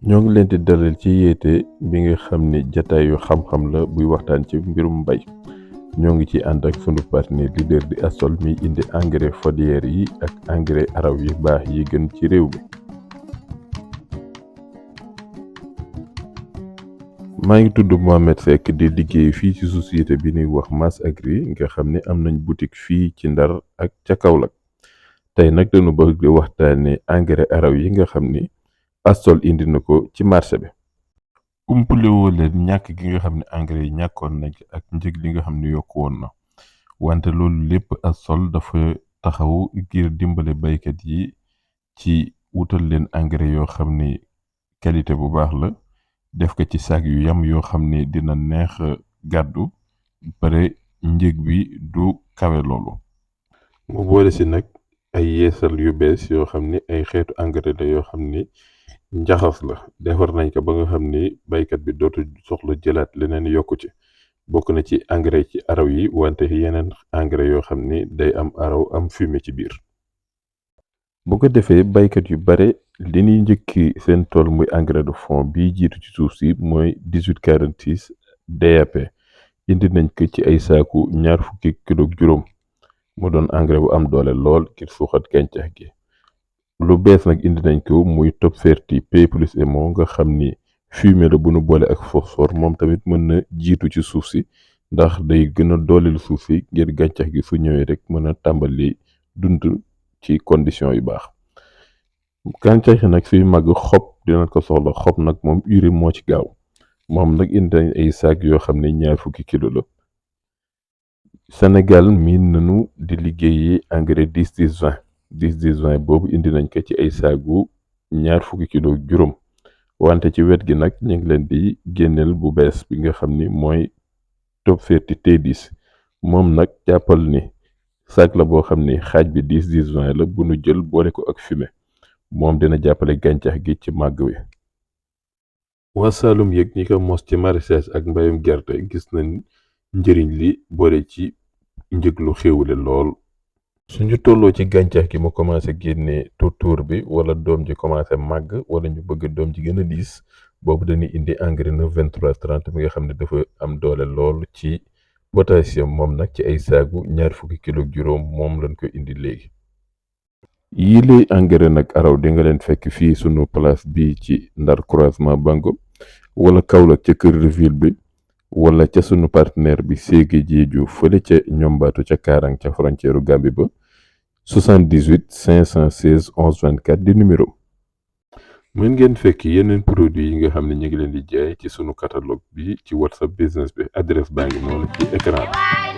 ñoo ngi leen di dalal ci yeete bi nga xam ne jataayu xam-xam la buy waxtaan ci mbirum mbay ñoo ngi ci ànd ak sunu partenaire leader di Assol mi indi engrais foliaire yi ak engrais araw yi baax yi gën ci réew mi. maa ngi tudd Mohamed Seck di liggéey fii ci société bi ñuy wax Mass Agri nga xam ne am nañ boutique fii ci Ndar ak ca Kaolack tey nag dañu bëgg di waxtaane engrais araw yi nga xam ni Assol indi na ko ci marché bi. umpule woo leen ñàkk gi nga xam ne engrais yi ñàkkoon nañ ak njëg li nga xam ne yokku woon na wante loolu lépp Assol dafa taxaw ngir dimbale baykat yi ci wutal leen engrais yoo xam ni qualité bu baax la def ko ci saak yu yam yoo xam ni dina neex gàddu pare njëg bi du kawe loolu. mu boole si nag ay yeesal yu bees yoo xam ni ay xeetu engrais la yoo xam ni njaxas la defar nañ ko ba nga xam ni baykat bi dootu soxla jëlaat leneen yokku ci bokk na ci engrais ci araw yi wante yeneen engrais yoo xam ni day am araw am fumier ci biir. bu ko defee baykat yu bare li ñuy njëkki seen tool muy engrais de fond bi jiitu ci suuf si mooy 1846 DAP indi nañ ko ci ay saaku 20 kilo ak juróom mu doon engrais bu am doole lool ngir suuxat gàncax gi. lu bees nag indi nañ ko muy Top Ferti P+MO nga xam ni fumier la bu nu boole ak phosphore moom tamit mën na jiitu ci suuf si ndax day gën a dooleel suuf si ngir gàncax gi su ñëwee rek mën a tàmbali dund ci condition yu baax. gàncax gi nag suy màgg xob dina ko soxla xob nag moom urée moo ci gaaw moom nag indi nañ ay saak yoo xam ne 20 kilo la. Sénégal miin nañu di liggéeyi engrais 10-10-20 10-10-20 boobu indi nañ ko ci ay saagu 20 kilo ak juróom wante ci wet gi nag ñu ngi leen di génneel bu bees bi nga xam ni mooy Top Ferti T10 moom nag jàppal ni saak la boo xam ni xaaj bi 10-10-20 la bu nu jël boole ko ak fumier moom dina jàppale gàncax gi ci màgg wi. waa Saalum yëg ñi ko mos ci maraîchage ak mbayum gerte gis nañ njëriñ li boole ci njëg lu xéwle lool. suñu tolloo ci gàncax gi mu commencé génne tuur bi wala doom ji commencé màgg wala ñu bëgg doom ji gën a diis boobu dañuy indi engrais 9-23-30 bi nga xam ne dafa am doole lool ci potassium moom nag ci ay saagu 20 kilo ak juróom moom lañ ko indi léegi. yii lay engrais nag araw di nga leen fekk fii sunu place bi ci Ndar croisement Bango wala Kaolack ca Kër Ville bi wala ca sunu partenaire bi Ségi Jeeju fële ca ñombaatu ca Kaarang ca frontière Gambie ba 78 516 11 24 di numéro. mën ngeen fekk yeneen produit yi nga xam ne ñu ngi leen di jaay ci sunu catalogue bi ci WhatsApp business bi adresse baa ngi noonu ci écran bi.